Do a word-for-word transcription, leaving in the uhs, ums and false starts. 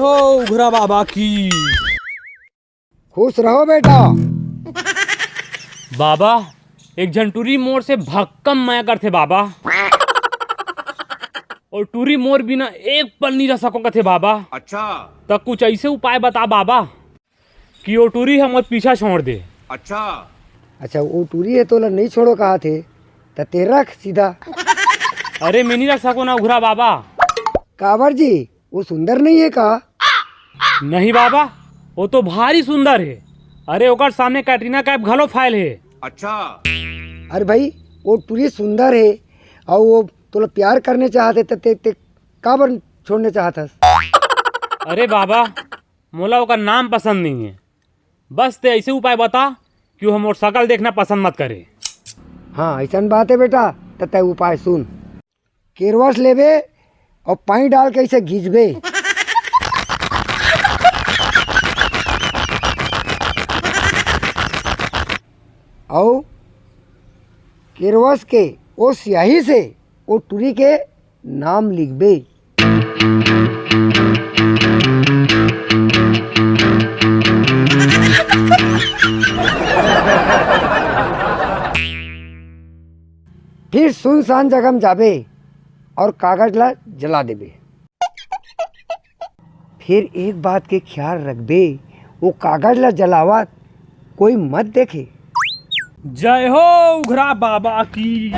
ओ उघरा बाबा की। खुश रहो बेटा। बाबा, एक झन टूरी मोर से भक्कम मया करथे बाबा। अउ टूरी मोर बिना एक पल नइ रह सकों कथे बाबा। अच्छा। त कुछ अइसे उपाय बता बाबा कि ओ टूरी ह मोर पीछा छोड़ दे। अच्छा। अच्छा, ओ टूरी ह तोला नइ छोड़ों कहत हे, त तें रख सीधा। अरे, मैं नइ रख सकों ना उघरा बाबा। काबर जी, ओ सुंदर नइ हे का? नहीं बाबा, ओ तो भारी सुंदर हे। अरे, ओकर सामने कैटरीना कैफ घलो फेल हे। अच्छा। अरे भाई, ओ टूरी सुंदर हे, अउ ओ तोला प्यार करने चाहत हे, त तें, तें काबर छोड़ने चाहत हस? अरे बाबा, मोला ओकर नाम पसंद नइ हे। बस तें अइसे उपाय बता कि ओ मोर सकल देखना पसंद मत करे। हाँ, अइसन बात हे बेटा, त तें उपाय सुन। केरवस लेबे अउ पानी डाल के अइसे गीजबे। अउ केरवस के ओ स्याही से ओ टूरी के नाम लिखबे। फिर सुनसान जगह में जाबे अउ कागज ला जला देबे। फिर एक बात के ख्याल रखबे, ओ कागज ला जलावत कोई मत देखे। जय हो उघरा बाबा की।